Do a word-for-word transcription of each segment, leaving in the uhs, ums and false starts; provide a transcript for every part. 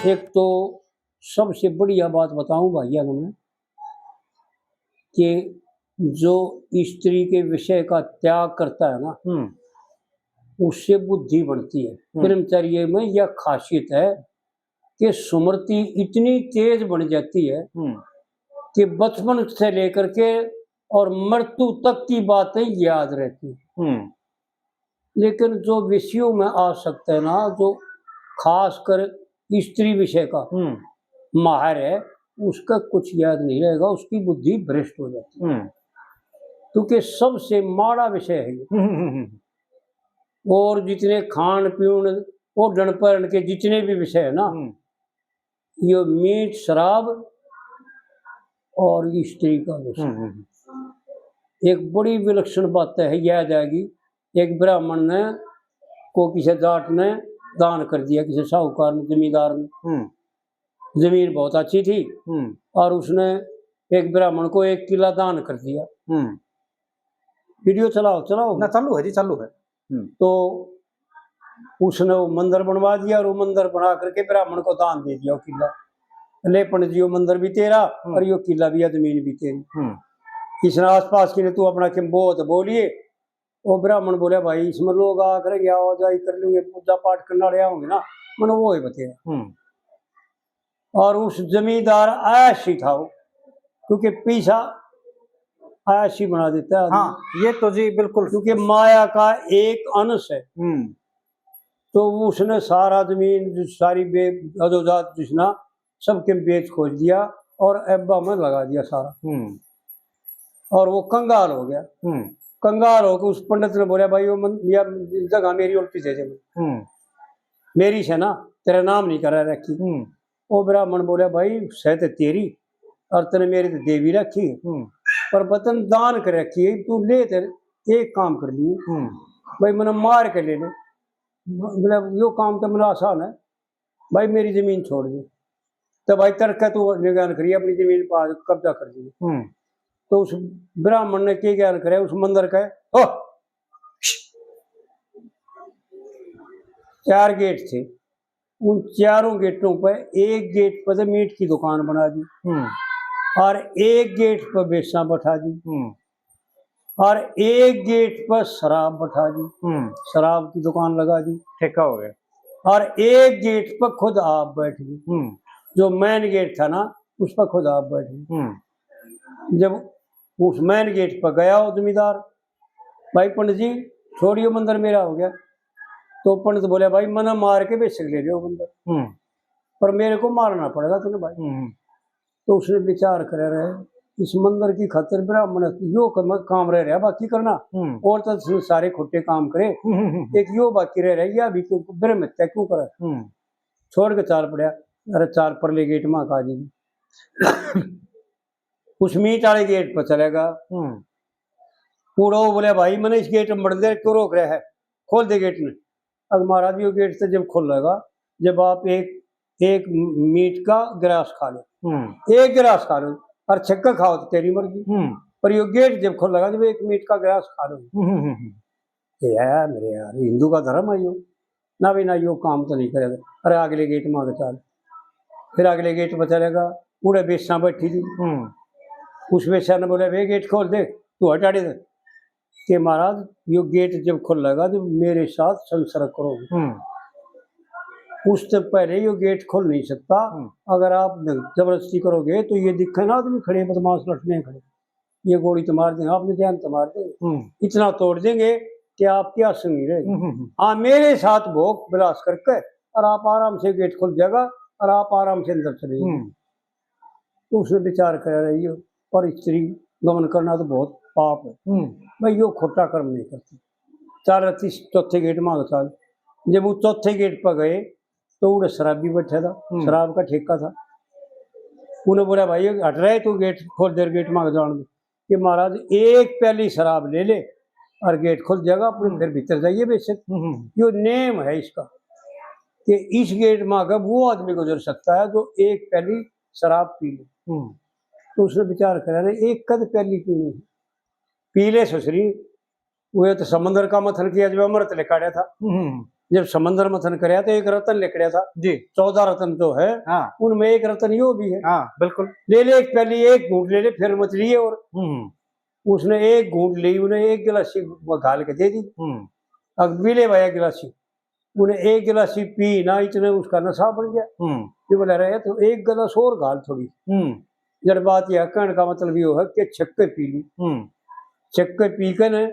एक तो सबसे बढ़िया बात बताऊं भैया ने मैं, कि जो स्त्री के विषय का त्याग करता है ना, हम्म। उससे बुद्धि बनती है। हम्म। ब्रह्मचर्य में यह खासियत है कि स्मृति इतनी तेज बन जाती है हम्म। कि बचपन से लेकर के और मृत्यु तक की बातें याद रहती हैं। हम्म। लेकिन जो विषयों में आसक्त है ना, जो खासकर स्त्री विषय का हम्म। माहिर है, उसका कुछ याद नहीं रहेगा, उसकी बुद्धि भ्रष्ट हो जाती है। हम्म। क्योंकि सबसे माड़ा विषय है ये। हम्म, हम्म, हम्म। और जितने खान पीन, ओढ़न पहन के जितने भी विषय है ना, हम्म। ये मीट शराब और स्त्री का विषय। हम्म, हम्म, हम्म। एक बड़ी विलक्षण बात है, याद आएगी। एक ब्राह्मण ने को किसी जाट ने दान कर दिया, किसी साहूकार ने, जमींदार ने। हम्म। जमीन बहुत अच्छी थी हम्म। और उसने एक ब्राह्मण को एक किला दान कर दिया। हम्म। वीडियो चलाओ, चलाओ। ना, चालू है जी, चालू है। हम्म। तो उसने वो मंदिर बनवा दिया और वो मंदिर बना करके ब्राह्मण को दान दे दिया वो किला। ले पंडित जी, यो मंदिर भी तेरा हम्म। और यो किला भी, या जमीन भी तेरी। हम्म। इसने आसपास की ने तू अपना किम बहुत बोलिए। वो ब्राह्मण बोला, भाई, इसमें लोग आकर आवाजाही कर लेंगे, पूजा पाठ करने वाले आओगे ना, मैंने वो ही बताया। हम्म। और उस जमींदार ऐसी था वो, क्योंकि पैसा ऐसी बना देता है आदमी। हाँ, ये तो जी बिल्कुल। क्योंकि माया का एक अंश है। हम्म। तो उसने सारा जमीन, जो सारी बे-, अदोजात जिसना, सबके बेच खोज दिया और एब्बा में लगा दिया सारा। हम्म। और वो कंगाल हो गया। हम्म। कंगाल होकर उस पंडित ने बोला, भाई, वो मन-, या जगह मेरी उल्टी दे दे। हम्म। मेरी से ना, तेरा नाम नहीं करा रखी। हम्म। वो ब्राह्मण बोला, भाई, सह तो तेरी और तने मेरी तो देवी रखी है, हम्म। पर वतन दान कर रखी है, तू ले, तेरे एक काम कर लिए, हम्म। भाई, मैंने मार के ले ले, मतलब, यो काम तो मेरा आसान है, भाई, मेरी जमीन छोड़ दे। तो भाई, तड़के तू निगरान करिए, अपनी जमीन पर कब्जा कर लिए। हम्म। तो उस ब्राह्मण ने के ज्ञान करे, उस मंदिर के, ओ, चार गेट थे, उन चारों गेटों पे एक गेट पे तो मीट की दुकान बना दी हम्म। और एक गेट पे बेसां बैठा दी हम्म। और एक गेट पे शराब बैठा दी, हम्म। शराब की दुकान लगा दी, ठेका हो गया। और एक गेट पे खुद आप बैठ गए, हम्म। जो मेन गेट था ना, उस पर खुद आप बैठ गए। हम्म। जब उस मेन गेट पर गया वो जमींदार, भाई पंडित जी, छोड़ियो, मंदिर मेरा हो गया। तो पंडित बोले, भाई, मना मार के बेशक ले लियो मंदिर, हम्म। पर मेरे को मारना पड़ेगा तूने, भाई। हम्म। तो उसने विचार करे रहे, इस मंदिर की खातिर ब्राह्मण यो कम-, काम रह रहा बाकी करना, हम्म। और तो सारे खोटे काम करे, हम्म, हम्म, हम्म। एक यो बाकी रह रहा, या भी क्यों, ब्रह्म हत्या क्यों करे? हम्म। छोड़ के चाल पड़ा, अरे, चाल परले गेट में आ जी। उस मीट वाले गेट पर चलेगा। हम्म। बूढ़ो बोले, भाई, मैंने इस गेट में बड़ देर क्यों रोक रहा है, खोल दे गेट ने। अब महाराज, यो गेट तो जब खुलेगा, जब आप एक, एक मीट का गिलास खा लो, हम्म। एक गिलास खा लो, और छक्का खाओ तो तेरी मर्जी। हम्म। पर यो गेट जब खुलेगा, जब एक मीट का गिलास खा लो। हम्म, हम्म, हम्म। ये है मेरे यार, हिंदू का धर्म है यो। ना भी ना, यो काम तो नहीं करेगा। अरे, अगले गेट में आगे चल। फिर अगले गेट पर चलेगा, उड़े बेसां बैठी थी। हम्म। उस बेसा ने बोला, "बे, गेट खोल दे, तू हट आड़े से।" के महाराज, यो गेट जब खुलेगा तो मेरे साथ संसर्ग करो। हम्म। उससे पहले यो गेट खुल नहीं सकता। हम्म। अगर आप जबरदस्ती करोगे तो ये दिखे ना आदमी खड़े, बदमाश लठने खड़े, ये गोली तो मार देंगे, आपने जान तो मार देंगे, हम्म। इतना तोड़ देंगे कि आपकी आस नहीं रहेगी। हम्म, हम्म, हम्म। हाँ, मेरे साथ भोग विलास करके और आप आराम से, गेट खुल जाएगा और आप आराम से अंदर चले जाओगे। हम्म। तो उसने विचार कर रही हो, पर स्त्री गमन करना तो बहुत पाप है। हम्म। भाई, यो खोटा कर्म नहीं करती। चाल रही थी चौथे गेट में आगे चाल। जब वो चौथे गेट पर गए, तो उड़े शराबी बैठा था, हम्म। शराब का ठेका था। उन्हें बोला, "भाई, हट रहे, तू गेट खोल दे, गेट में आगे जान दे।" कि महाराज, एक प्याली शराब ले ले और गेट खुल जाएगा, अपने हम्म। फिर भीतर जाइए बेशक। हम्म, हम्म। यो नेम है इसका कि इस गेट में आके वो आदमी गुजर सकता है जो एक प्याली शराब पी ले। हम्म। तो उसने विचार करा, "अरे, एक कद प्याली पीनी, पी ले ससुरी, वो तो समंदर का मथन किया जब अमृत ले काढ़ा था।" हम्म। जब समंदर मंथन करया तो एक रतन लिकड़या था, जी। चौदह रतन तो है, हाँ। उनमें एक रतन यो भी है। हाँ, बिल्कुल। ले ले एक प्याली, एक घूंट ले ले, फिर मत लिए। और हम्म। उसने एक घूंट ली, उन्हें एक गिलासी वो घाल के दे दी। हम्म। अब पी ले भाई गिलासी। उन्हें एक गिलासी पी ना, इतने उसका नशा बन गया। हम्म। ये बोला, "रहे तो एक गिलास और घाल थोड़ी।" हम्म। जड़ बात यह कहने का मतलब यो है कि छक्के पी ली। हम्म। छक्के पी के ने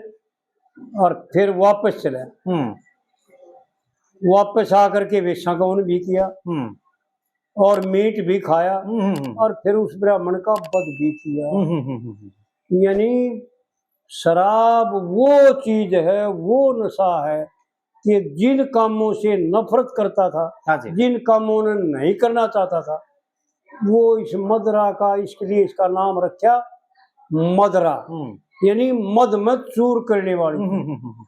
और फिर वापस चले। हम्म। वापस आकर के वेशां का उन भी किया हम्म। और मीट भी खाया हम्म, हम्म, हम्म। और फिर उस ब्राह्मण का वध भी किया। हम्म, हम्म, हम्म, हम्म। यानी शराब वो चीज है, वो नशा है कि जिन कामों से नफरत करता था, हाँ जी। जिन कामों ने नहीं करना चाहता था, वो इस मदरा का, इसके लिए इसका नाम रखा मदरा, हम्म। यानी मद में चूर करने वाली। हम्म, हम्म, हम्म, हम्म।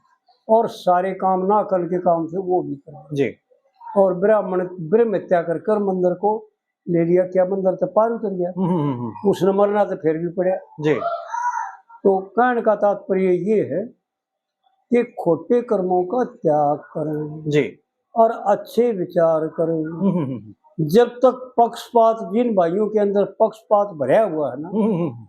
और सारे काम ना करने के काम थे, वो भी कर। जी। और ब्राह्मण, ब्रह्म हत्या कर कर मंदर को ले लिया, क्या मंदर तो पार उतर गया। हम्म, हम्म, हम्म। उसने मरना तो फिर भी पड़ा। जी। तो कहने का तात्पर्य ये है कि खोटे कर्मों का त्याग करें जी। और अच्छे विचार करें। हम्म, हम्म, हम्म। जब तक पक्षपात, जिन भाइयों के अंदर पक्षपात भरा हुआ है ना, हम्म, हम्म, हम्म।